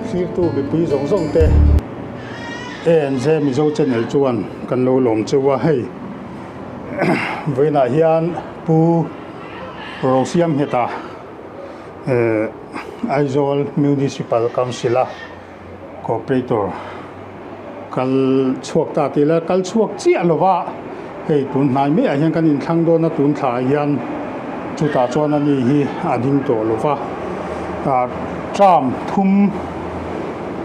Thirtu mipui zawng zawng te ANZ Mizo Channel chuan kan lo lawm cheu a, hei vawiinah hian Pu Rosiamngheta Aizawl Municipal Council a Cooperator kal chhuak ta tih ila kal chhuak chiah lova hei tun hnai maiah hian kan inthlang dawn a tun thlaah hian chutah chuan ani hi a ding tawh lova ah term thum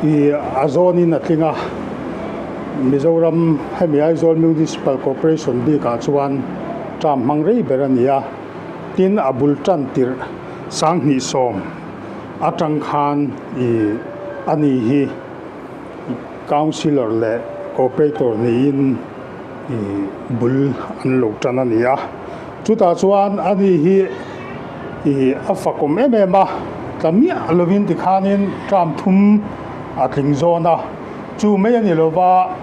ih a zawnin a tling a Mizoram hemi Aizawl Municipal Corporation bikah chuan term hmang rei ber a ni a tin a bul tan tirh sanghnih sawm. Atang khan i ani hi Councillor leh Cooperator niin i bul an lo tan a ni a. Chutah chuan ani hi i a fakawm em em a, tla miah lovin tikhanin term thum a tling zawn a. Chu mai a ni lova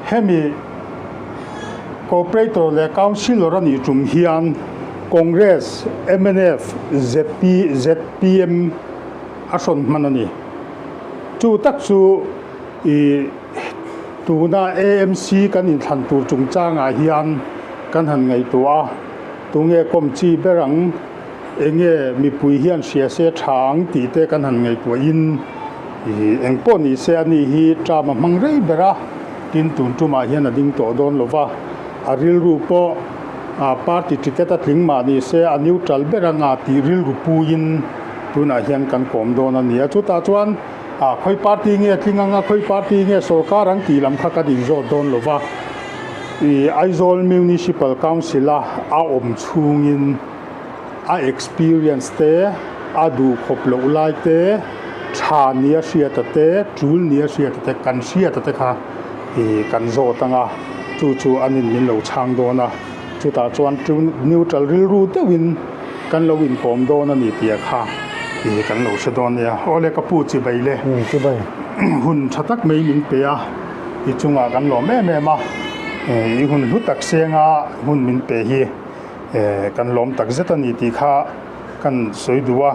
hemi Cooperator leh Councillor a nih tum hian Congress, mnf, ZP, zpm a hrawn hman a ni. Chu tak chu i tuna AMC kan inthlan tur chungchangah hian kan han ngaihtuah a, tunge kawm chi ber ang, enge mipui hian hria se tha ang tih te kan han ngaihtuahin i engpawh ni se a ni hi term a hmang rei ber a, tin tun tumah hian a ding tawh dawn lo va, a rilru pawh a party ticket a tling mah ni se a neutral ber anga tih rilru puiin tunah hian kan kawm dawn a ni a. Chutah chuan a khawi party nge tling anga khawi party nge sorkar ang tih lam kha kan inzawt dawn lo va. I Aizawl Municipal Council a a awm chhungin a experience te, a duhkhawp loh lai te, tha nia hriata te, tul nia hriata te, kan hriata te kha i kan zawt ang a, chu chu an in min lo chhang dawn a, chutah chuan neutral rilru deuhin kan lo inkawm dawn a ni tih kha i kan lo hre dawn nia. Awle ka pu chibai le hun tha tak mai min pe a, i chungah kan lawm em em a, i hun hlu tak senga hun min pe hi kan lawm tak zet a ni tih kha kan sawi duh a.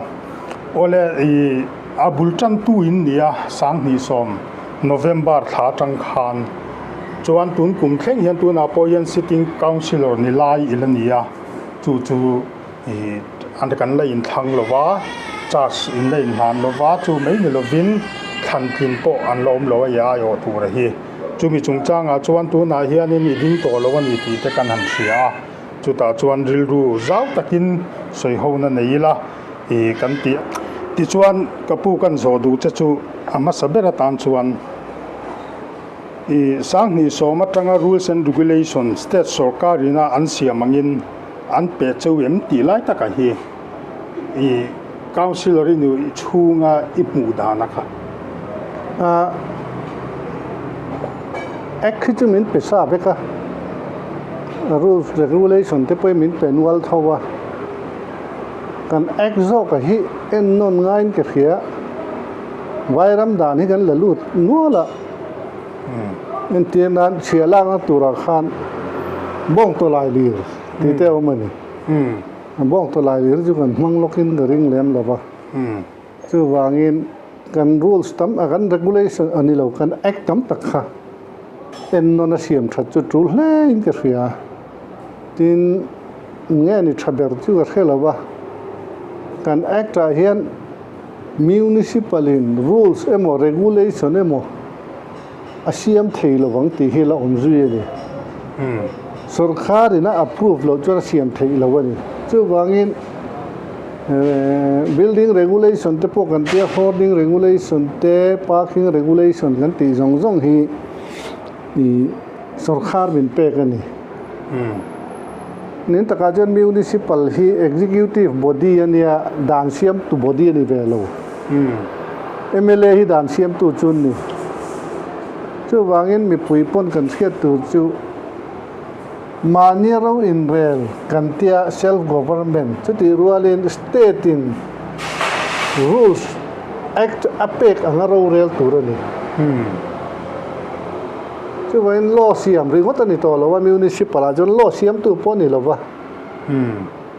Awle i a bul tantu in nia sanghnih sawm. November thla atang khan chuan tun kum thleng hian tunah pawh hian sitting councillor ni lai ila ni a, chu chu ih an kan la inthlang lo va, charge in la inhlan lo va, chu mai ni lovin thlan tlin pawh an la awm lo a i aiawh tur a hi. Chumi chungchangah chuan tunah hianin i ding tawh lo a ni tih te kan han hria a, chutah chuan rilru zau takin sawihona nei ila. I kan tih tichuan ka pu kan zawh duh che chu a hmasa ber atan chuan i sanghnih sawm atanga rules and regulation state sorkar ina an siam angin an pe cheu em tih lai taka hi i councillor i nu chhunga i hmuh dan a kha. A act hi chu min pe sa vek a, rules regulation te pawhin min pe nual tho a. Kan act zawka hi en nawn ngaiin ka hria. Vairam dan hi kan la lut nual a. Entir nan chhia lakna turah khan bawng tawlai lir tih te a awm a ni. Bawng tawlai lir chu kan hmang lawkin ka ring lem lo va. Chuvangin kan rules tam a kan regulation a ni lo kan act tam tak kha en nawn a siam that chu tul hle in ka hria. Tin, nge ni tha ber chu ka hre lo va, kan act ah hian municipal in rules emaw regulation emaw a siam thei lo vang tih hi la awm zui a ni. Sorkar in a approve loh chuan a siam theih lo a ni. Chuvangin building regulation te pawh kan tia, hoarding regulation te, parking regulation kan tih zawng zawng hi ih sorkar min pek a ni. Nin takah chuan municipal hi executive body a nia, dan siamtu body a ni ve lo. Mla hi dan siamtu chu an ni. Chuvangin mipui pawn kan hriat tur chu mahni ro inrel kan tia self government chutih rualin state in rules act a pek anga rorel tur a ni. Chuvangin law siam ringawt a ni tawh lo a, municipal ah chuan law siamtu pawh a ni lo va.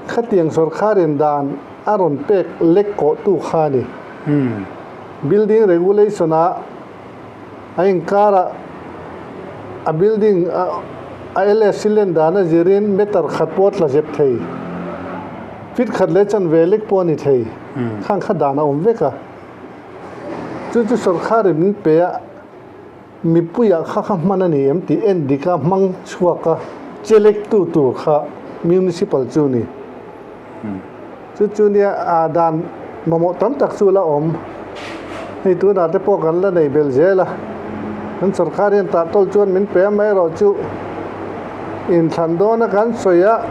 Khatiang sorkharin dan a rawn pek lek kawhtu kha a ni. Building regulation ah a inkar ah a building a LS len dan a zirin meter khat pawh a tla zep thei. Feet khat leh chanve lek pawh a ni thei. Khang kha dan a awm vek a. Chu chu sorkharin min pe a, mipuiah kha kha hman a ni em tih en dik a hmang chhuak a chelek tu tur kha municipal chu ni. Chu chu nia a dan mamawh tam tak chu la awm. Hei tunah te pawh kan la nei belh zel a, kan sorkar hian tah tawlh chuan min pe a, amaherawhchu inthlan dawna kan sawi a,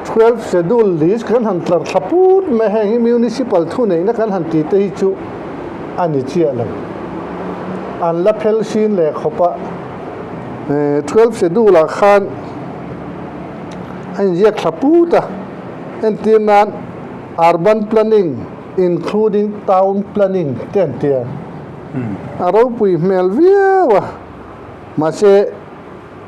12 schedule list kan han tlar thla put mai a, heng hi municipal thuneihna kan han tih te hi chu a ni chiah lo. An la phel sin leh khawp a, 12 schedule ah khan a inziak thla put a, entir nan urban planning including town planning te an ti a, a ropui hmel viau a, mahse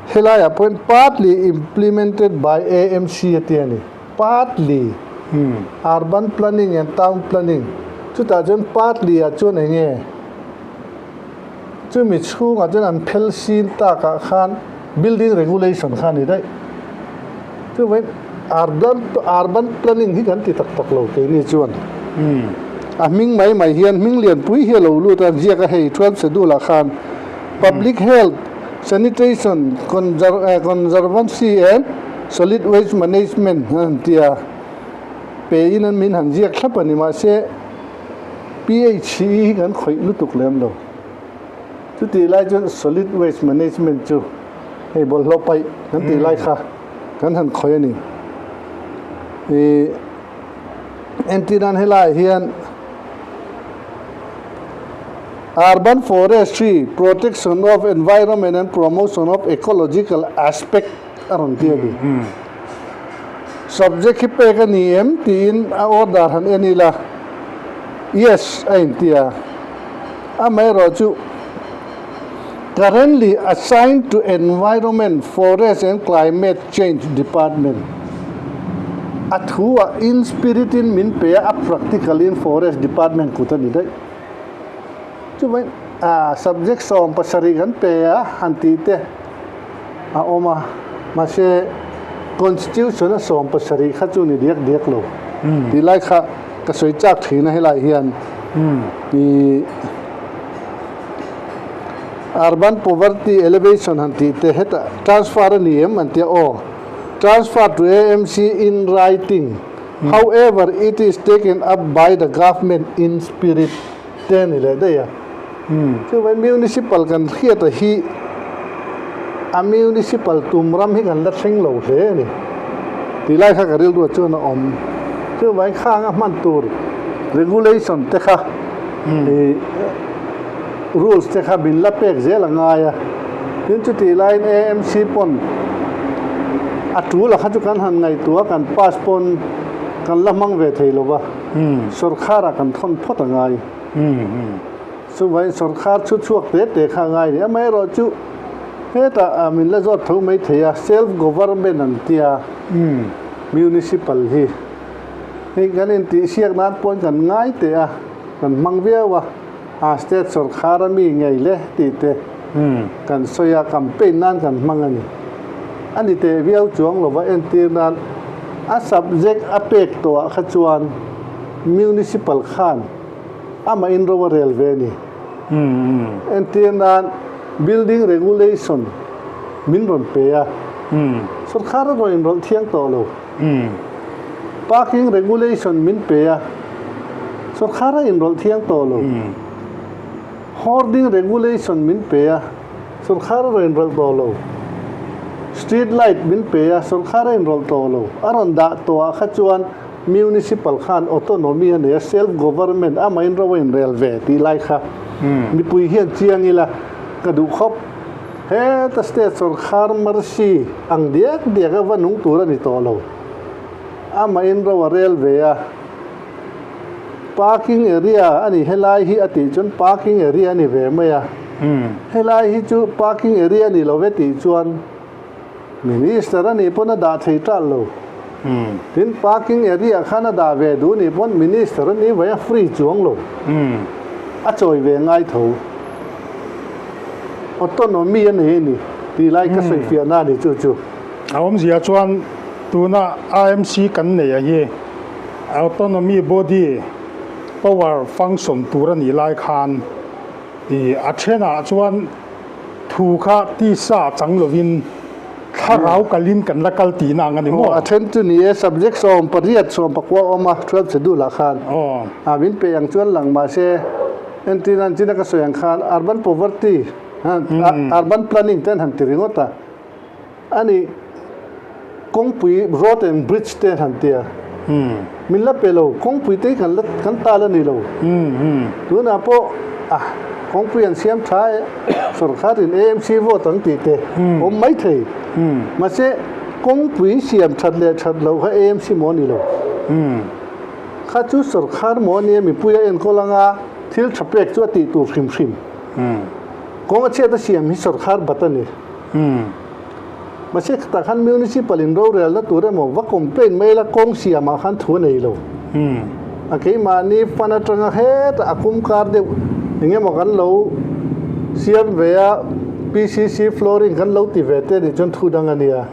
Helaiah pawhin partly implemented by AMC a ti a ni. Partly. Urban planning and town planning. Chutah chuan partly ah chuan eng nge? Chumi chhungah chuan an phel sin takah khan building regulation kha a ni daih. Chuvangin urban urban planning hi kan ti tak tak lo keini chuan. A hming mai mai hian hming lianpui hi a lo lut a, ziak a hei 12 schedule ah khan public health, Sanitation, Conservancy and Solid Waste Management an han ti a, pe in an min han ziak thlap a ni. Mahse, PHE hi kan khawih lutuk lem lo. Chutih lai chuan Solid Waste Management chu hei bawlhhlawh paih kan tih lai kha kan han khawih a ni. Entirnan helaiah hian Urban Forestry, Protection of Environment and Promotion of Ecological Aspect a rawn ti a ni. Subject hi pek a ni em tiin a order han en ila, Yes a inti a. Amaherawhchu, Currently assigned to Environment, Forest and Climate Change Department a thu a in spirit in min pe a, a practical in Forest Department kut a ni daih. Chuvangin subject 17 kan pe a han tih te a awm a, mahse Constitution a 17 kha chu ni diak diak lo tih lai kha ka sawi chak thin a helaiah hian ih Urban poverty elevation han tih te hetah transfer a ni em an tia aw transfer to AMC in writing however it is taken up by the government in spirit te a ni leh daih a chuvangin municipal kan hriat a hi a municipal tum ram hi kan la thleng lo hle a ni tih lai kha ka rilru ah chuan a awm chuvangin khang a hman tur regulation te kha ih Rules te kha min la pek zel a ngai a, tin chutih laiin AMC pawn a tul a kha chu kan han ngaihtuah a, kan pass pawn kan la hmang ve thei lo va, sawrkhar ah kan thawn phawt a ngai. Chuvangin sawrkhar chu chhuak te te kha a ngai ni. Amaherawhchu hetah min la zawt tho mai thei a, self government an tia municipal hi hei kan intihsiak nan pawn kan ngai teh a, kan hmang viau a. A state sawrkhar a mi ngei le tih te kan sawi a, campaign nan kan hmang a ni. A ni teh viau chuang lova entir nan a subject a pek tawh ah kha chuan municipal khan amah in ro a rel ve a ni. Entir nan building regulation min rawn pe a, sawrkhar a rawn inrawlh thiang tawh lo. Parking regulation min pe a, sawrkhar a inrawlh thiang tawh lo. Hoarding regulation min pe a, sawrkhar a rawn inrawlh tawh lo. Street light min pe a, sawrkhar a inrawlh tawh lo. A rawn dah tawh ah kha chuan municipal khan autonomy a nei a, self government amahin ro a inrel ve tih lai kha mipui hian chiang ila ka duh khawp. Heta state sawrkhar mercy ang diak diak a va nung tur a ni tawh lo. Amahin ro a rel ve a, parking area a ni helai hi a tih chuan parking area a ni ve mai a. Helai hi chu parking area a ni lo ve tih chuan minister a nih pawn a dah thei tal lo. Tin parking area khan a dah ve duh nih pawn minister a ni vai a free chuang lo. a chawi ve ngai tho. Autonomy a nei a ni tih lai ka sawi fiahna a ni chu chu. A awmzia chuan tuna AMC kan nei a hi autonomy body power function tur a nih lai khan ih a thenah chuan thu kha tisa chang lovin thlarau kalin kan la kal tihna ang a ni maw? Aw, a then chu ni e, subject 18 19 a awm a, 12 schedule ah khan. Aw. A min pe ang chuan lang mahse entir nan china ka sawi ang khan urban poverty urban planning te an han ti ringawt a, ani kawngpui road and bridge te an han ti a, min la pe lo, kawngpui te hi kan la kan tal a ni lo. Tunah pawh a kawngpui an siam tha e, sorkar in AMC vote ang tih te awm mai thei. Mahse kawngpui siam that leh that loh kha AMC maw a ni lo. Kha chu sorkar maw a nia mipui a enkawl anga thil tha pek chu a tih tur hrim hrim. Kawng a chhiat a siam hi sorkar bat a ni. Mahse khatah khan municipal in rorelna tur emaw va complain mai la kawng siamah khan thu a nei lo. A keimahni fan atanga hetah a kum kar deuh eng emaw kan lo siam ve a, PCC flooring kan lo ti ve te nih chuan thu dang a nia.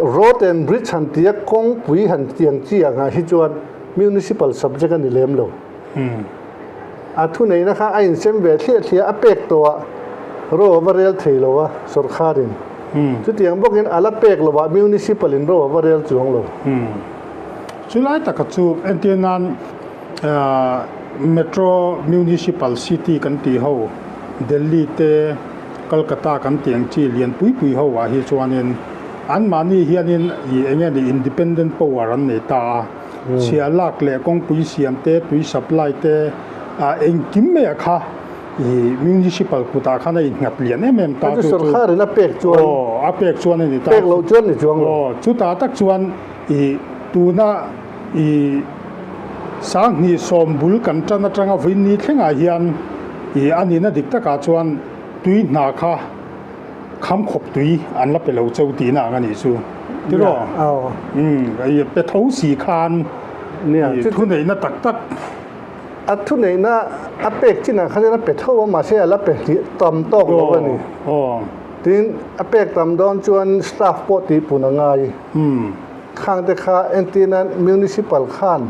Road and bridge han tia kawngpui han tiang chi angah hi chuan municipal subject a ni lem lo. A thuneihna kha a insem ve thliah thliah a pek tawh ah ro a va rel thei lo a sorkharin. Chutiang bawkin a la pek lo ah municipal in ro a va rel chuang lo. Chulai taka chu entir nan Metro Municipal City kan tih ho Delhi te Kolkata kan tih ang chi lian pui pui ho ah hi chuanin anmahni hianin ih eng nge ni independent power an nei ta a, chhiah lak leh kawngpui siam te, tui supply te ah engkim mai ah kha ih municipal kutah khan a innghat lian em em ta chu chu sorkarin a pek chuan aw a pek chuan a ni ta pek loh chuan ni chuang lo aw chutah tak chuan ih tuna ih sanghnih sawm bul kan tan atanga vawiin thlengah hian ih a nihna dik takah chuan Tui hna kha kham khawp tui an la pe lo cheu tihna ang a nih chu. Tiraw? Umm, pe tho si khan thuneihna tak tak. A thuneihna a pek chinah khan a pe tho a, mahse a la pe tam tawk lo a ni. Tin, a pek tam dawn chuan staff pawh tihpun a ngai. Khangte kha entirna municipal khan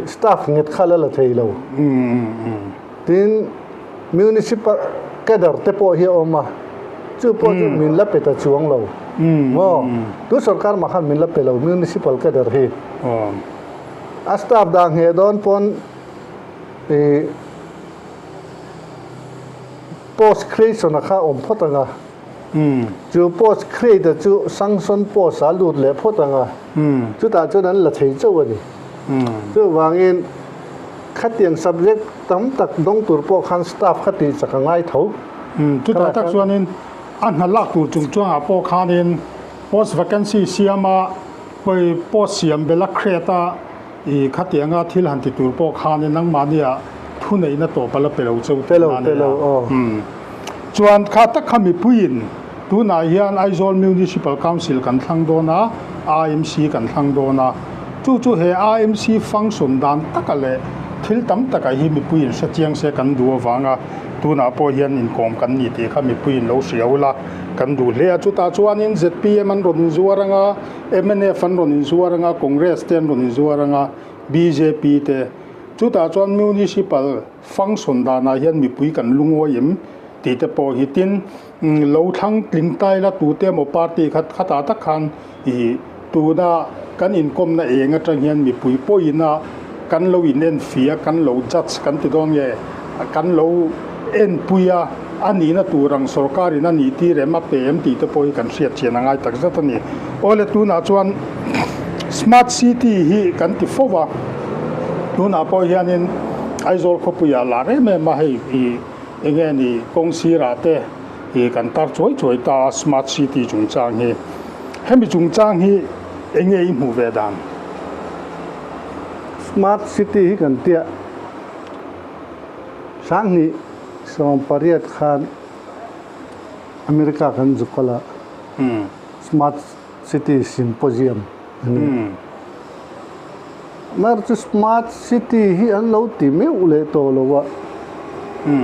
staff nghet kha la la thei lo. Tin, Municipal cadre te pawh hi a awm a, chu pawh chu min la pe ta chuang lo. Maw? Tu sorkar mah khan min la pe lo Municipal cadre hi. A staff dah ngheh dawn pawn ih post creation a kha awm phawt ang a. Chu post create a chu sanction post ah lut leh phawt ang a. Chutah chuan an la thei chauh a ni. Chuvangin khatiang subject tam tak dawng tur pawh khan staff kha tih chak a ngai tho. Chutah tak chuanin a hna lak tur chung chuangah pawh khanin post vacancy siama post siam bela create a i khatianga thil han ti tur pawh khanin nangmahnia thuneihna tawp a la pe lo cheu tih na a ni a. Chuan kha tak kha mipuiin tunah hian Aizawl Municipal Council kan thlang dawn a, AMC kan thlang dawn a. Chu chu he AMC function dan taka leh thil tam taka hi mipuiin hre chiang se kan duh avanga tunah pawh hian inkawm kan ni tih kha mipuiin lo hria ula kan duh hle a. Chutah chuanin zpm an rawn inzuar anga, mnf an rawn inzuar anga, Congress te an rawn inzuar anga, bjp te. Chutah chuan Municipal function danah hian mipui kan lungawi em tih te pawh hi tin lo thlang tling tai la tute emaw party khat khatah tak khan ih tuna kan inkawmna eng atang hian mipui pawhin a kan lo in enfi a kan lo judge kan ti dawn nge kan lo enpui a a nihna tur ang sorkarin a nih tir em a pe em tih te pawh hi kan hriat chian a ngai tak zet a ni. Awle tunah chuan smart city hi kan ti fo va, tunah pawh hianin Aizawl khawpuiah lar em em a hei ih eng nge ni kawng sirah te ih kan tar chuai chuai ta a smart city chungchang hi. Hemi chungchang hi eng nge i hmuh ve dan? Smart city hi kan tia 20 18 khan America kan zuk kal a. Smart City Symposium a ni. Mar chu smart city hi an lo ti meuh leh tawh lo a,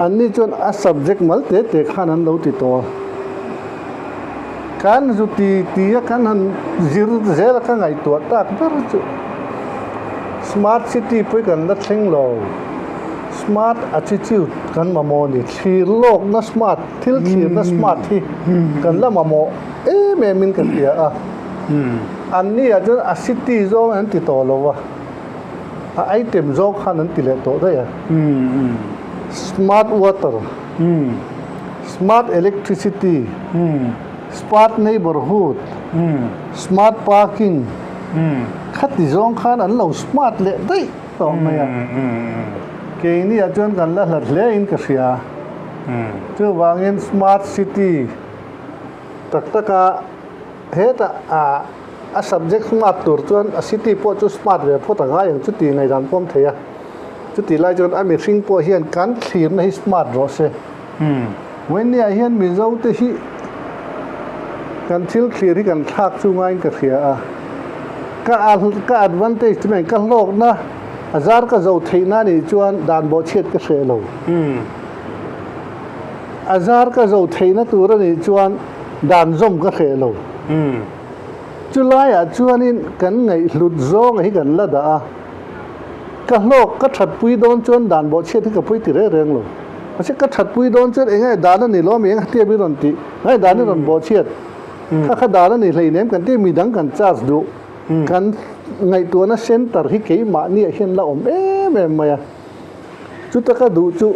anni chuan a subject mal te te khan an lo ti tawh a. Kan zu ti ti a kan han zir zel a ka ngaihtuah tak ber chu smart city pawh hi kan la thleng lo. Smart attitude kan mamawh a ni. Thlir lawkna smart, thil thlirna smart hi kan la mamawh em em in ka hria a. Anni ah chuan a city zawng an ti tawh lo a, a item zawng khan an ti leh tawh daih a. Smart water, smart electricity, smart neighbourhood, smart parking khati zawng khan an lo smart leh daih tawh mai a. Keini ah chuan kan la hlat hle in ka hria. Chuvangin smart city tak taka Hetah a a subject smart tur chuan a city pawh chu smart ve phawt a ngai ang chu tih ngaihdan pawm thei a. Chutih lai chuan a mihring pawh hian kan thlirna hi smart rawh se. Vawinia hian Mizo te hi kan thil thlir hi kan thlak chu ngaiin ka hria a. Ka ka advantage chu mai ka hlawkna a zar ka zo theihna nih chuan dan bawhchhiat ka hreh lo. A zar ka zo theihna tur a nih chuan dan zawm ka hreh lo. Chulaiah chuanin kan ngaihhlut zawnga hi kan la dah a, ka hlawk ka thatpui dawn chuan dan bawhchhiat hi ka pawi ti reng reng lo. Mahse ka thatpui dawn chuan eng nge dan a ni lo ami eng hetiang i rawn tih, ngai dan i rawn bawhchhiat, kha kha dan a ni hleinem kan tih midang kan charge duh, kan ngaihtuahna center hi keimahniah hian la awm em em mai a. Chuta ka duh chu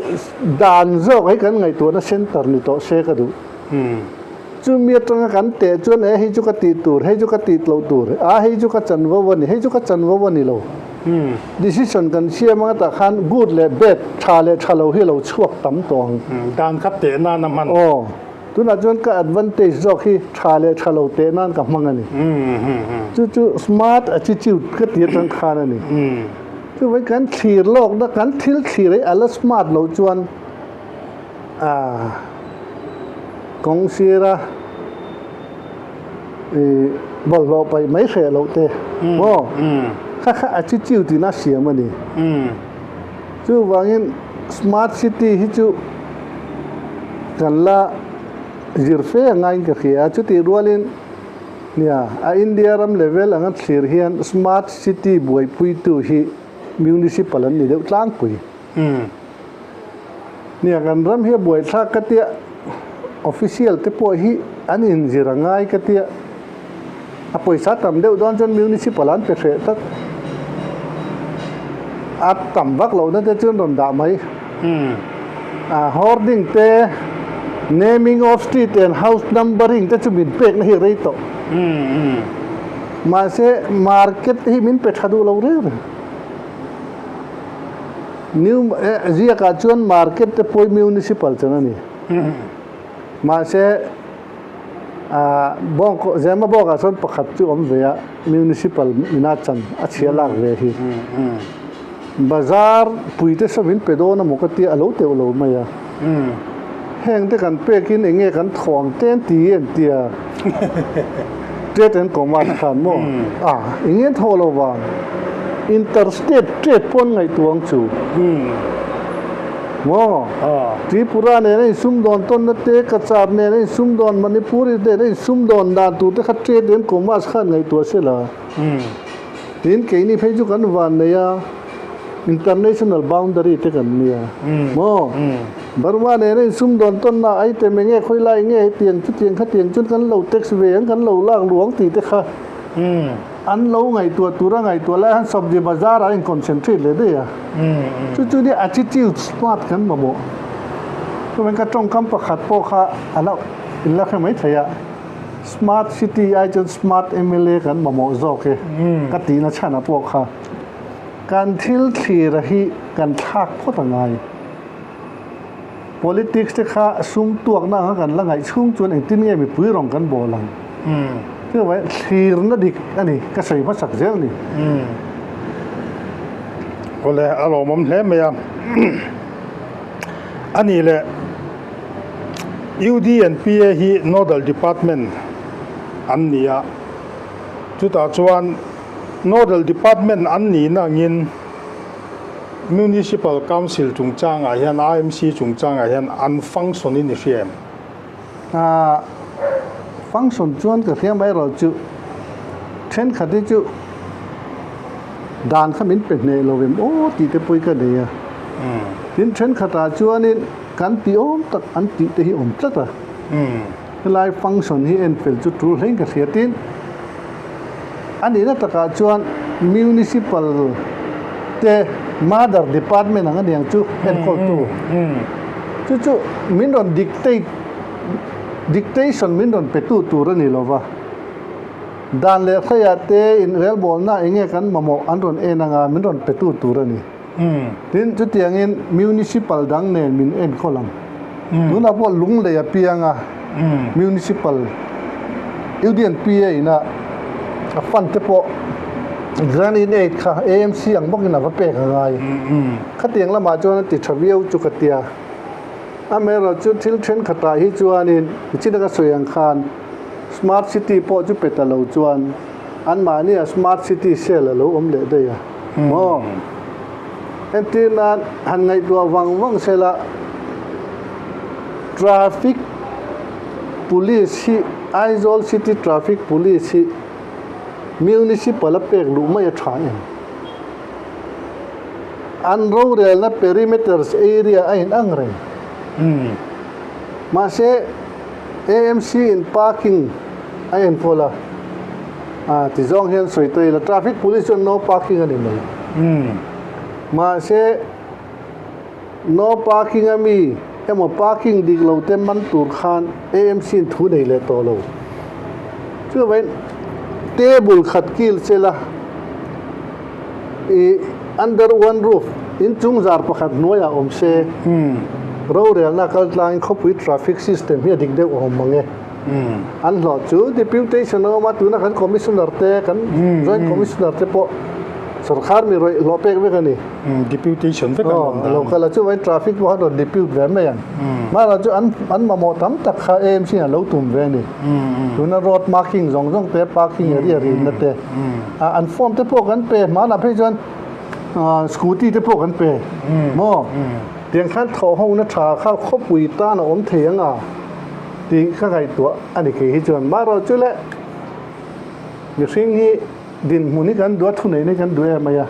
dan zawk hi kan ngaihtuahna center ni tawh se ka duh. Chumi atanga kan teh chuan e hei chu ka tih tur, hei chu ka tih tloh tur, a hei chu ka chanvo a ni, hei chu ka chanvo a ni lo. Decision kan siam anga tah khan good leh bad, tha leh tha lo hi a lo chhuak tam tawh ang. Dan kha teh nan a hman. Aw, tunah chuan ka advantage zawk hi tha leh tha lo teh nan ka hmang a ni. Chu chu smart attitude ka ti atang khan a ni. Chuvai kan thlir lawkna kan thil thlir hi a la smart loh chuan ah kawng sira ih bawlhhlawh paih mai hreh loh te maw kha kha a chi chiu tina siam a ni. Chuvangin smart city hi chu kan la zir fe a ngaiin ka hria a, chutih rualin Nia, a India ram level anga thlir hian Smart City buaipuitu hi Municipal an ni deuh tlangpui. Nia, kan ram hi a buaithlak ka tia, Official te pawh hi an inzir a ngai ka tia, a pawisa tam deuh dawn chuan Municipal an pe hreh tlat. A tam vak lohna te chuan rawn dah mai. A hoarding te, naming of street and house numbering te chu min pekna hi a rei tawh. Mahse market hi min pe tha duh lo reng reng. New ziakah chuan market te pawh hi municipal chan a ni. Mahse bawng Zemabawkah chuan pakhat chu awm ve a, municipal ina chan a chhia lak ve hi. Bazar puite saw min pe dawn a maw ka tia a lo teuh lo mai a. Heng te kan pekin eng nge kan thawh ang te an ti an tia. Trade and Commerce khan maw? A, eng nge an thawh lo vang? Interstate trade pawh an ngaihtuah ang chu. Maw? Tripura nen a insumdawn tawnna te, Cachar nen a insumdawn, Manipur nen a insumdawn dan tur te kha Trade and Commerce khan ngaihtuah se la. Tin, keini phei chu kan van nei a, international boundary te kan nia maw? Burma nena insumdawn tawnna item eng nge khawi lai nge hetiang chutiang khatiang chuan kan lo tax ve ang, kan lo lak luang tih te kha an lo ngaihtuah tura ngaihtuah lai han sabji bazar ah a in concentrate leh daih a. Chu chu nia attitude smart kan mamawh. Chuan ka tawngkam pakhat pawh kha a la in la hre mai thei a. Smart City ai chuan Smart mla kan mamawh zawk e ka tihna chhan a pawh kha kan thil thlira hi kan thlak phawt a ngai. Politics te kha sum tuakna anga kan la ngaih chhung chuan engtin nge mipui rawng kan bawl ang? Chuvai thlirna dik a ni, ka sawi hmasak zel a ni. Awle, a lawmawm hle mai a. A nih leh. UDNPA hi Nodal Department an ni a, chutah chuan Nodal Department an nihna angin Municipal Council chungchangah hian IMC chungchangah hian an function in i hria em? Aaa function chuan ka hria mai erawh chu thenkhat hi chu dan kha min pe hneh lo em aw tih te pawh hi ka nei a. Tin thenkhatah chuanin kan tih awm tak an tih te hi awm tlat a. Helai function hi en fel chu tul hlein ka hria tin a nihna takah chuan Municipal te Mother Department ang aniang chu enkawltu chu chu min rawn dictate dictation min rawn petu tur a ni lova dan leh hreiah te inrelbawlna eng nge kan mamawh an rawn en anga min rawn petu tur a ni. Tin, chutiangin Municipal dang nen min enkawl ang. Tunah pawh Lunglei a piang a, Municipal Union PA ina a fund te pawh Grant in Aid kha AMC ang bawkin a va pek a ngai. Khatiang lamah chuan a ti tha viau chu ka tia. Amaherawhchu thil thenkhatah hi chuanin nichin ka sawi ang khan Smart City pawh chu pe ta lo chuan anmahnia Smart City sale a lo awm leh daih a. Maw? Entir nan han ngaihtuah vang vang sela Traffic Police hi Aizawl City Traffic Police hi Municipal a pek luh mai a tha em? An rorelna perimeters area a inang reng. Mahse AMC in parking a enkawl a. A ti zawng hian sawi ta ila traffic police chuan no parking a ni mai. Mahse no parking a mi emaw parking dik lo te man tur khan AMC in thu nei leh tawh lo. Chuvangin table khat kil chela i under one roof inchung zar pakhat hnuaiah awm se rorelna kal tlangin khawpui traffic system hi a dik deuh awm mang e. An hlawh chu deputation a awm a, tuna kan commissioner te, kan joint commissioner te pawh sorkar mi rawih hlawh pek vek a ni. Deputation vek an awm dan. Lo kal a, chuvangin traffic pawh an rawn depute ve mai ang. Mahla chu an an mamawh tam tak kha AMC in a lo tum ve a ni. Tuna road marking zawng zawng te, parking area rinna te, an form te pawh kan pe, hmanah phei chuan scooty te pawh kan pe maw? Tiang khan thawhhona tha kha khawpui tan a awm thei ang a. Tih ka ngaihtuah a ni kei hi chuan marawh chu le mihring hi dinhmun hi kan duh a thuneihna hi kan duh em mai a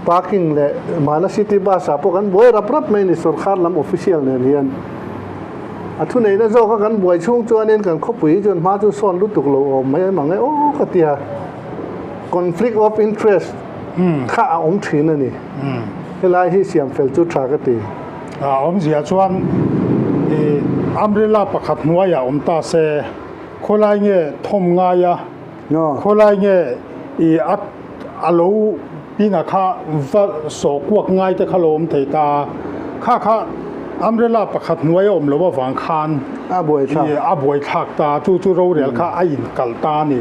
parking leh mahna city bus ah pawh kan buai rap rap mai a ni sorkar lam official nen hian a thuneihna zawk a kan buai chhung chuanin kan khawpui hi chuan hma chu sawn lutuk lo awm mai em ang e aw ka tia conflict of interest kha a awm thin a ni helai hi siam fel chu tha ka ti. A awmzia chuan i umbrella pakhat hnuaiah awm ta se, khawlai nge thawm ngai a, khawlai nge i a a lo pinga kha va sawh kuak ngai te kha lo awm thei ta a, kha kha umbrella pakhat hnuai a awm loh avang khan a buaithlak ta a, chu chu rorel kha a inkalh ta a ni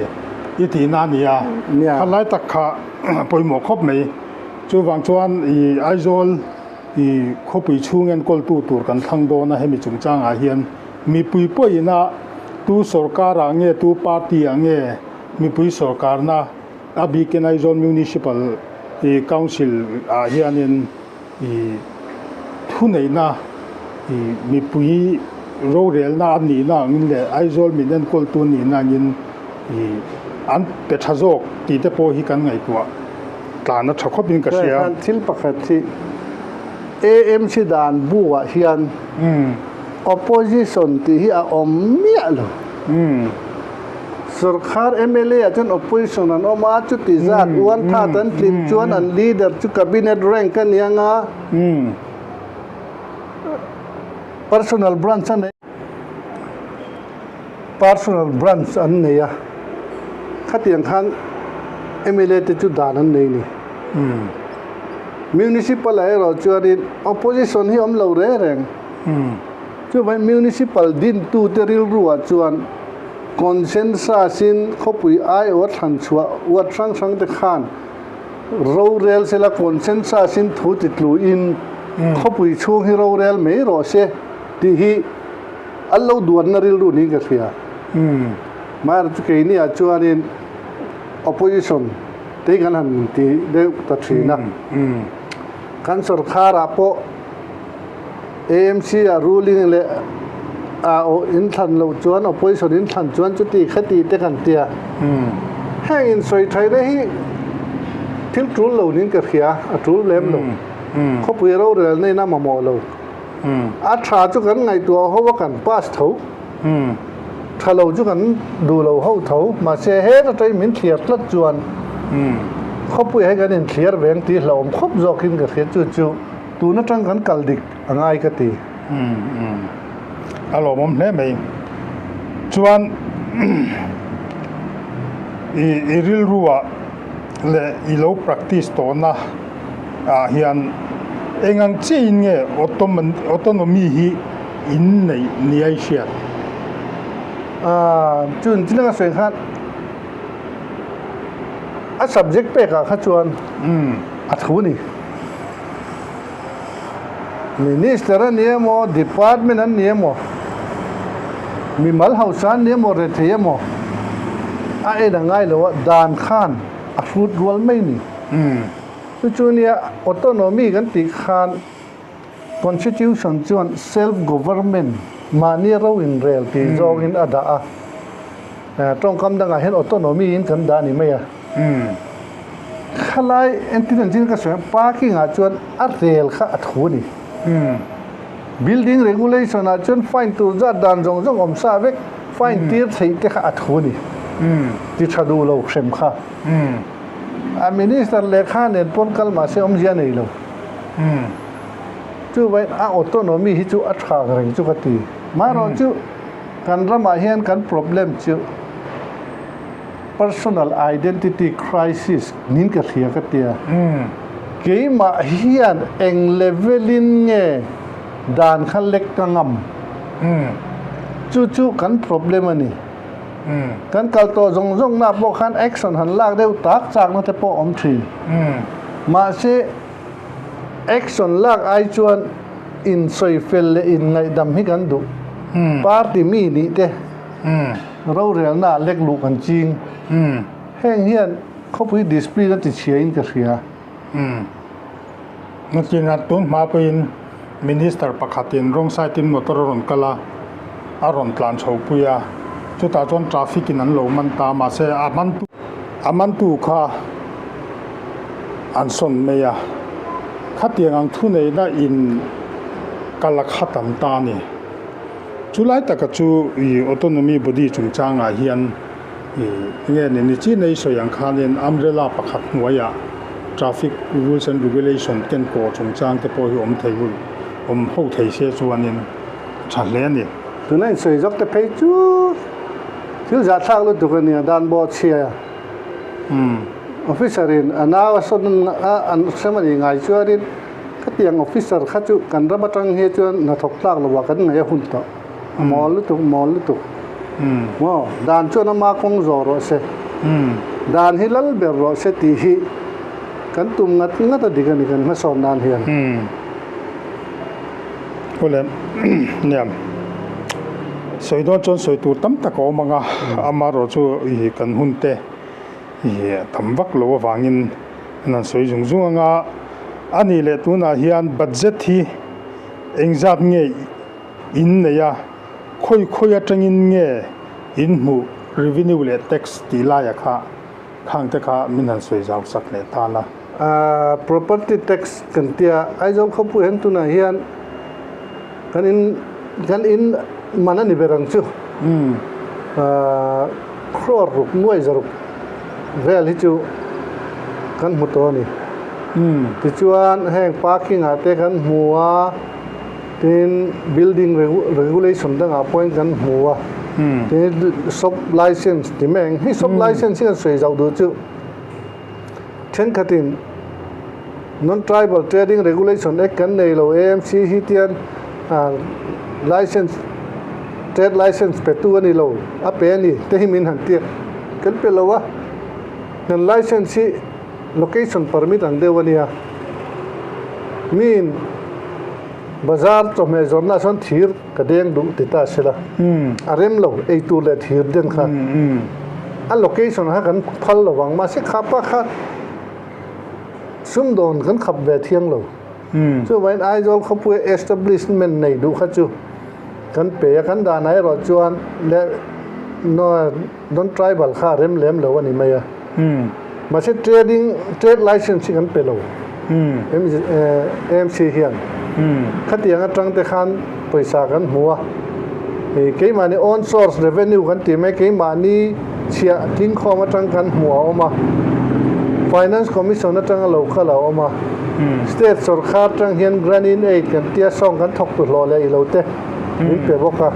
i tihna a ni a, khalai tak kha pawimawh khawp mai. Chuvang chuan i Aizawl I khawpui chhung enkawltu tur kan thlang dawn a, hemi chungchangah hian mipui pawhina tu sorkarah nge tu party ah nge mipui sorkarna a bikin Aizawl Municipal i Council ah hianin i thuneihna i mipui rorelna a nihna angin leh Aizawl min enkawltu nihna angin i an pe tha zawk tih te pawh hi kan ngaihtuah. Tlan a tha khawp in ka hria. Thil pakhat hi AMC dan bu ah hian opposition tih hi a awm miah lo. Sorkar mla ah chuan opposition an awm a, chuti zat one third an tlin chuan an leader chu cabinet rank a nia nga personal branch a nei. Personal branch an nei a, khatiang khan mla te chu dan an nei ni. Municipal ah erawh chuanin opposition hi awm lo reng reng. Chuvangin municipal dintu te rilru ah chuan consensus in khawpui aiawh a thlan chhuah ward hrang hrang te khan rorel sela consensus in thu ti tlu in khawpui chhung hi rorel mai rawh se tih hi an lo duanna rilru niin ka hria. Maherachu chu keini ah chuanin opposition te hi kan han ti deuh ta thin a. Kan sorkar ah pawh AMC ah ruling leh ah in thlan loh chuan opposition in thlan chuan chuti khati te kan tia. Heng in sawi thaina hi thil tul lo niin ka hria, a tul lem lo. Khawpui rorelna in a mamawh lo. A tha chu kan ngaihtuah ho a kan pass tho. Tha lo chu kan duh lo ho tho. Mahse heta tei min thliar tlat chuan khawpui ah hi kan inthliar ve ang tih hlauhawm khawp zawkin ka hria chu chu tun atang kan kal dik a ngai ka ti. A lawmawm hle mai. Chuan i rilru ah leh i lo practice tawhna ah hian eng ang chiahin nge autonomy hi in neih nia i hriat? Aaa chun thil anga sawi khan a subject pek ah kha chuan a thu a ni. Minister a ni emaw, department an ni emaw, mimal hausa an ni emaw, rethei emaw a en a ngai lo a, dan khan a hrut rual mai a ni. Chu chu nia autonomy kan tih khan constitution chuan self government mahni ro inrel tih zawngin a dah a, tawngkam dangah hian autonomy in kan dah a ni mai a. Khalai entir an chin ka sawi ang parking ah chuan a rel kha a thu a ni. Building regulation ah chuan fine tur zat dan zawng zawng awm sa vek fine tir theih te kha a thu a ni. Ti tha duh lo hrem kha. A minister lehkha nen pawn kal mahse awmzia nei lo. Chuvain a autonomy hi chu a tha reng chu ka ti. Marawh chu kan ramah hian kan problem chu. Personal identity crisis niin ka hria ka tia. Keimah hian eng level in nge dan kha lek ka ngam? Chu chu kan problem a ni. Kan kal tawh zawng zawng na pawh khan action han lak deuh tak chak na te pawh awm thin. Mahse action lak ai chuan insawi fel leh inngaihdam hi kan duh. Party mi nih te. Rorelna lek luh kan ching. Heng hian khawpui discipline a ti chhia in ka hria. Nakinah tun hma pawhin Minister pakhatin wrong side in motor a rawn kal a, a rawn tlan chho pui a, chutah chuan traffic in an lo man ta mahse a man a mantu kha an sawn mai a, khatiang ang thuneihna in kal a khat an ta a ni. Chu lai taka chu i autonomy body chungchangah hian i nge ni ni chi nei sawi ang khanin umbrella pakhat hnuaiah traffic rules and regulation ken kaw chungchang te pawh hi awm thei ul awm ho thei se chuanin tha hle a ni. Tuna insawi zawk te phei chu thil zahthlak lutuk a nia, dan bawh chhia officer in a nau a sawn a an hrem a nih ngai chuanin Khatiang officer kha chu kan ram atang hi chuan hnathawk tlak lo ah kan ngaih a hun tawh. A mawl lutuk, mawl lutuk. Maw? Dan chuan ama kawng zawh rawh se. Dan hi lal ber rawh se tih hi kan tum ngat ngat a dik a ni kan hmasawn nan hian. Awle, nia. Sawi dawn chuan sawi tur tam tak a awm ang a, amaherawhchu i kan hun te i tam vak lo avangin An han sawi zung zung ang a, a nih leh tunah hian budget hi engzat nge in nei a, khawi khawi atangin nge in hmuh revenue leh tax tih laia kha khang te kha min han sawi zau sak leh tan a. Property tax kan tia Aizawl khawpui hian tunah hian kan in kan in man a ni ber ang chu. Crore ruk nuai zaruk vel hi chu kan hmu tawh a ni. Tichuan heng parking ah te kan hmu a, tin building regulation dangah pawhin kan hmu a, tin shop license ti mai ang. Hei shop license hi kan sawi zauh duh chu thenkhatin non tribal trading regulation act kan nei lo AMC hi tian license trade license pe tu a ni lo a pe a ni te hi min han tia kan pe lo a kan license hi location permit ang deuh a nia min. Bazar chawhmeh zawrhna ah sawn thir ka deng duh ti ta sela a rem lo ei tur leh thir den kha a location kha kan phal lo vang mahse kha pa kha sumdawn kan khap ve thiang lo chuvangin Aizawl khawpuia establishment nei duh kha chu kan pe a kan danah erawh chuan leh non tribal kha a rem lem lo a ni mai a mahse trading trade license hi kan pe lo AMC hian khatiang atang te khan pawisa kan hmu a keimahni own source revenue kan tih mai keimahni chhiah tlingkhawm atang kan hmu a awm a finance commission atanga lo kal a awm a state sawrkar atang hian grant in aid kan tia sawng kan thawk tu hlawh leh ilo te min pe bawk a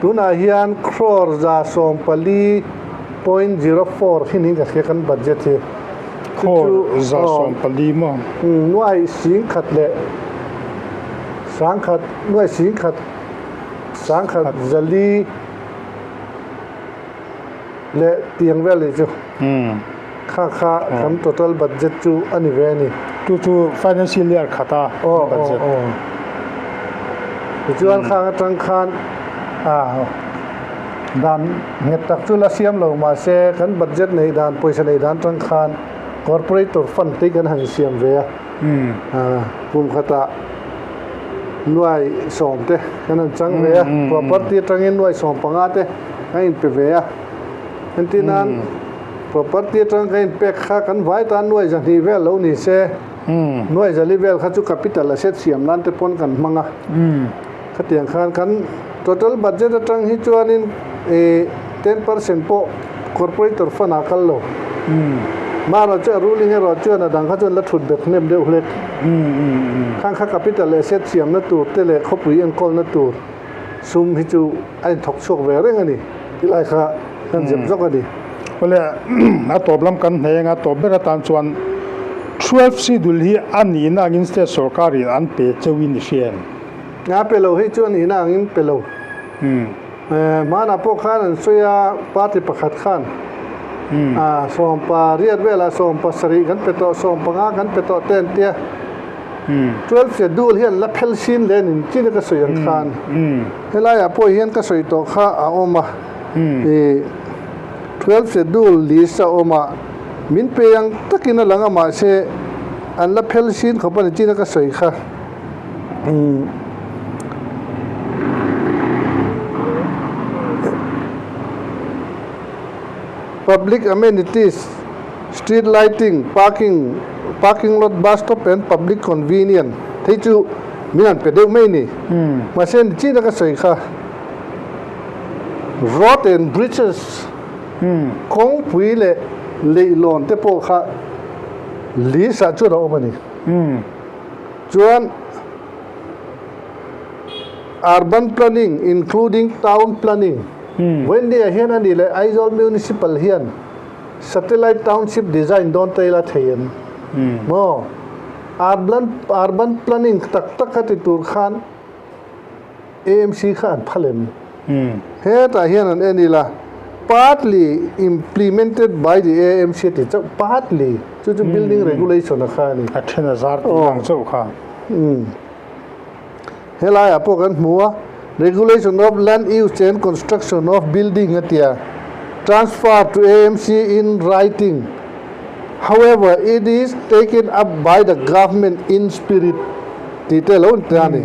tunah hian crore 114.04 hi niin ka hria kan budget hi. Crore 140 maw? Nuai singkhat leh sangkhat nuai singkhat sangkhat zali leh tiang vel nih chu kha kha kan total budget chu a ni ve a ni. Chu chu financial year khata budget. Tichuan khang atang khan dan nghet tak chu la siam lo mahse kan budget neih dan pawisa neih dan atang khan corporator fund te kan han siam ve a kum khatah nuai sawm te kan han chang ve a property atangin nuai sawm panga te kan inpe ve a entir nan property atang kan inpek kha kan vai tan nuai zahnih vel lo ni se nuai zali vel kha chu capital asset siam nan te pawn kan hmang a khatiang khan kan total budget atang hi chuanin ih 10% pawh corporator fund ah kal lo mahrawh chu a ruling erawh chuan a dang kha chuan la thut bet hnem deuh hlek khang kha capital asset siamna tur te leh khawpui enkawlna tur sum hi chu a inthawk chhuak ve reng a ni tilai kha kan zep zawk a ni. Awle a tawp lam kan hneh eng a tawp ber atan chuan 12 schedule hi a nihna angin state sorkarin an pe cheuhin i hria em? A pe lo hi chu a nihna angin pe lo. Hmanah pawh khan an sawi a party pakhat khan 18 velah 17 kan pe tawh 15 kan pe tawh te an tia. 12 schedule hian la phel sin leh nin chin a ka sawi ang khan helaiah pawh hian ka sawi tawh kha a awm a ih 12 schedule list a awm a min pe ang takin a lang a mahse an la phel sin khawp a ni chin a ka sawi kha Public amenities, street lighting, parking, parking lot, bus stop and public convenient thei chu min han pe deuh mai a ni. Mahse ni chin a ka sawi kha road and bridges kawngpui leh leihlawn te pawh kha list ah chuan a awm a ni. Chuan urban planning including town planning Vawiindia hian a nih leh Aizawl Municipal hian Satellite Township design dawn ta ila thei em? Maw? Urban urban planning tak tak kha ti tur khan AMC kha an phal em? Hetah hian an en ila partly implemented by the AMC a ti chauh partly chu chu building regulation a kha a ni. A then a zar tih ang chauh kha. Helaiah pawh kan hmu a, Regulation of Land Use and Construction of Building a ti a, Transfer to AMC in writing. However, it is taken up by the government in spirit tih te lo ni ta a ni.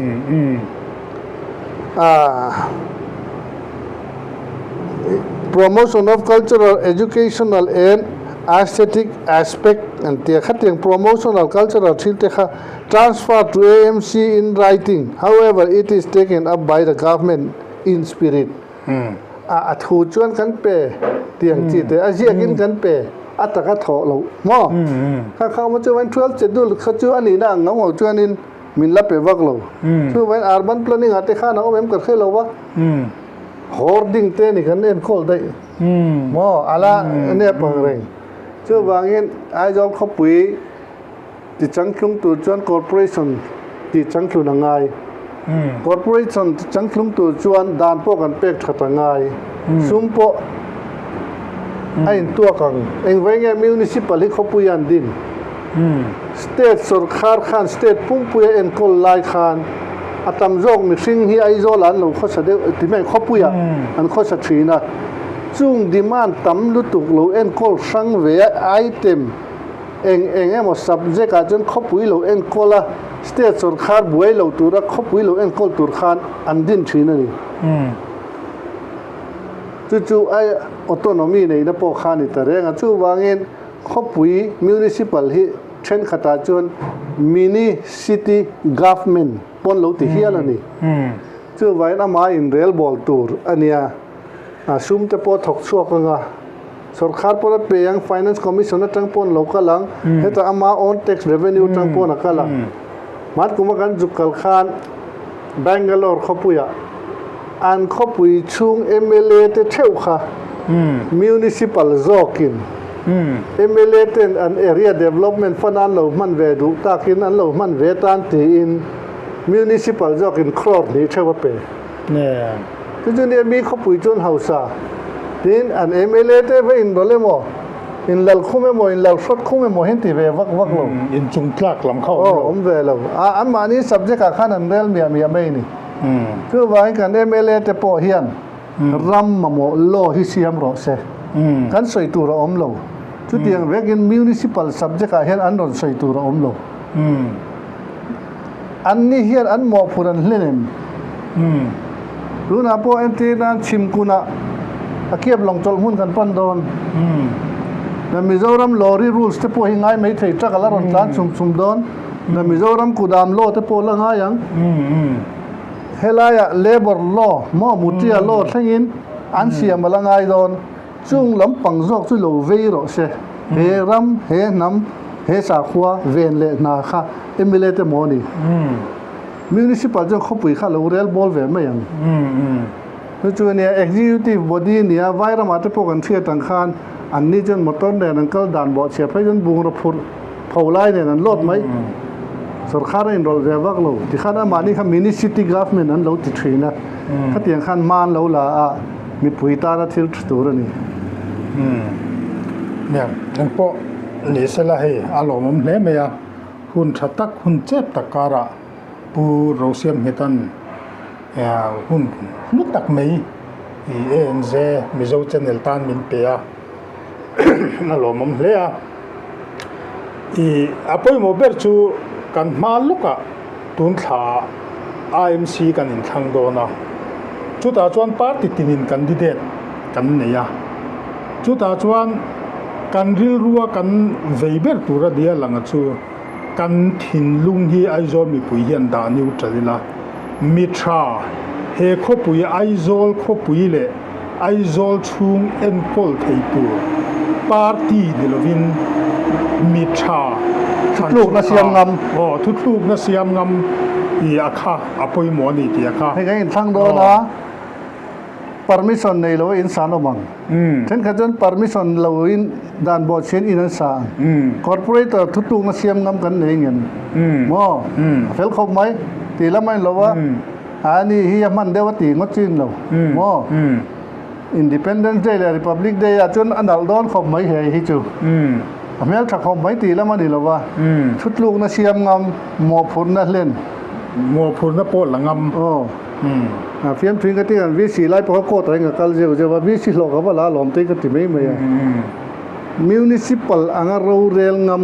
Promotion of cultural, educational and aesthetic aspect an ti a, khatiang promotional cultural thil te kha Transfer to AMC in writing, however it is taken up by the government in spirit. A a thu chuan kan pe tiang chi te, a ziakin kan pe, a tak a thawh loh maw? Kha kha awm chuan 12 schedule kha chu a nihna ang ngau ngau chuanin min la pe vak lo. Chuvain urban planning ah te khan a awm em ka hre lo va, hoarding te ni kan enkawl daih maw? A la nep ang reng. Chuvangin Aizawl khawpui Ti changtlung tur chuan Corporation tih changtlun a ngai. Corporation ti changtlung tur chuan dan pawh kan pek that a ngai. Sum pawh a intuak ang. Engvai nge Municipal hi khawpui an din? State sawrkhar khan state pumpuia enkawl lai khan A tam zawk mihring hi Aizawlah an lo khawsa deuh ti mai khawpuiah an khawsa thin a. Chung demand tam lutuk lo enkawl hrang ve a item eng eng emaw subject ah chuan khawpui lo enkawl a, state sawrkar buai lo tura khawpui lo enkawl tur khan an din thin a ni. Chu chu a autonomy neihna pawh kha a ni ta reng a. Chuvangin khawpui municipal hi thenkhatah chuan mini city government pawn lo ti hial a ni. Chuvangin amah inrelbawl tur a nia. A sum te pawh thawk chhuak anga sawrkar pawh a pe ang, Finance Commission atang pawn lo kal ang, hetah ama own tax revenue atang pawn a kal ang. Hman kuma kan zuk kal khan Bangalore khawpuiah an khawpui chhung mla te theuh kha Municipal zawkin mla ten an area development fund an lo hman ve duh takin an lo hman ve tan tiin Municipal zawkin crore hnih theuh a pe. Chu chu nia mi khawpui chuan hausa tin an mla te va inrawlh emaw, inlalkhum emaw, inlalhrawt khum emaw hian ti ve vak vak lo. Inchung tlak lam kha awm lo. Awm ve lo. A anmahni subject ah khan an rel miah miah mai a ni. Chuvangin kan mla te pawh hian ram mamawh law hi siam rawh se. Kan sawi tur a awm lo. Chutiang vekin municipal subject ah hian an rawn sawi tur a awm lo. Anni hian an mawhphurh an hlen em? Tunah pawh entir nan chhimkunah a kiap lawng chawlh hmun kan pan dawn. Na Mizoram lorry rules te pawh hi ngai mai thei truck a la rawn tlan chum chum dawn. Na Mizoram kudam law te pawh la ngai ang. Helaiah labour law maw mutia law thlengin an siam a la ngai dawn. Chung lampang zawk chu lo vei rawh se. He ram, he hnam, he sakhua ven leh hna kha mla te maw ni? Municipal chuan khawpui kha lo rel bawl ve mai ang. Chu chu ania executive body nia vai ramah te pawh kan hriat ang khan anni chuan motor nen an kal dan bawh chhia phei chuan bungraw phurh pho lai nen an lawt mai. Sawrkar a inrawlh ve vak lo. Tikhan amahni kha mini city government an lo ti thin a. Khatiang khan hma an lo la a. Mipui tana thil tha tur a ni. Umm. Nia, engpawh ni sela hei a lawmawm hle mai a, hun tha tak, hun chep tak karah Pu Rosiamnghetan hun hlu tak mai i ANZ Mizo Channel tan min pe a, a lawmawm hle a. I a pawimawh ber chu kan hma lawkah tun thla IMC kan inthlang dawn a, chutah chuan party tinin candidate kan nei a, chutah chuan kan rilrua kan vei ber tura nia langa chu kan thinlung hi Aizawl mipui hian dah neutral ila, mi tha he khawpui Aizawl khawpui leh Aizawl chhung enkawl thei tur party ni lovin mi tha Thuthlukna siam ngam. Aw, thuthlukna siam ngam i a kha a pawimawh a ni tih a kha. Hei kan inthlang dawn a, permission nei lo a in san awm ang. Thenkhat chuan permission lo in dan bawh chhian in an sa ang. Corporator thuthlukna siam ngam kan nei ngem maw? A fel khawp mai tih lam a inlo a. A ni hi a hman deuh a ti ngawt chin lo maw? Independence Day leh Republic Day ah chuan a nalh dawn khawp mai hei hi chu. A hmel tha khawp mai tih lam a ni lo va, thutlukna siam ngam, mawhphurhna hlen. Mawhphurhna pawh la ngam. Aw. A fiamthuin ka ti ang VC lai pawh kha court ah hian ka kal zeuh zeuh a, VC hlawh ka va la alawm te hi ka ti mai mai a. Municipal anga rorel ngam.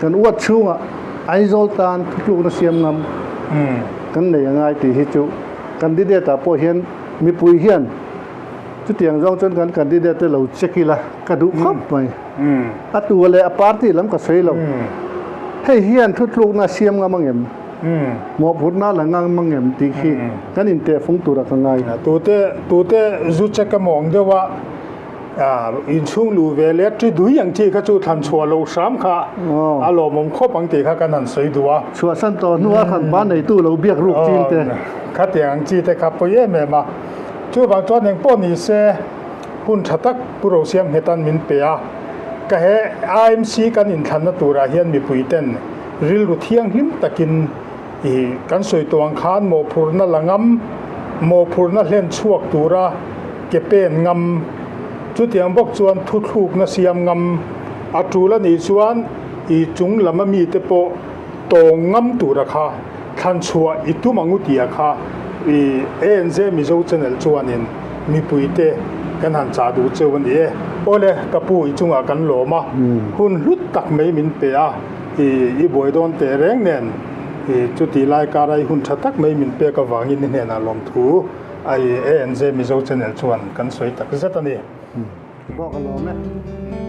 Kan uat chhungah Aizawl tan thutlukna siam ngam kan nei a ngai tih hi chu candidate ah pawh hian mipui hian chutiang zawng chuan kan candidate te lo check ila ka duh khawp mai. A tu leh a party lam ka sawi lo. Hei hian thutlukna siam ngam angem? Mawhphurhna la ngam angem tih khi kan intehfung tura ka ngai. Tute tute zu check a mawng deuh a. Inchhung luh ve leh ṭi dui ang chi kha chu thlan chhuah loh hram kha a lawmawm khawp ang tih kha kan han sawi duh a. Chhuahsan tawh hnua hran pa neitu lo biak ruk chin te. Khatiang ang chi te kha pawi em em a. Chuvang chuan eng pawh ni se hun tha tak Pu Rosiamnghetan min pe a. Ka he IMC kan inthlanna turah hian mipui ten rilru thianghlim takin i kan sawi tawh ang khan mawhphurhna la ngam, mawhphurhna hlen chhuak tura ke pen ngam, chutiang bawk chuan thuthlukna siam ngam a tul a nih chuan i chung lama mite pawh tawng ngam tura kha Thlan chhuah i tum ang u tia kha i ANZ Mizo channel chuanin mipuite kan han chah duh cheu a ni e. Awle, ka pu i chungah kan lawm a, hun hlut tak mai min pe a, i i buai dawn teh reng nen i chuti lai kara i hun tha tak mai min pek avangin i hnenah lawmthu a i ANZ Mizo channel chuan kan sawi tak zet a ni. Bawk a lawm e.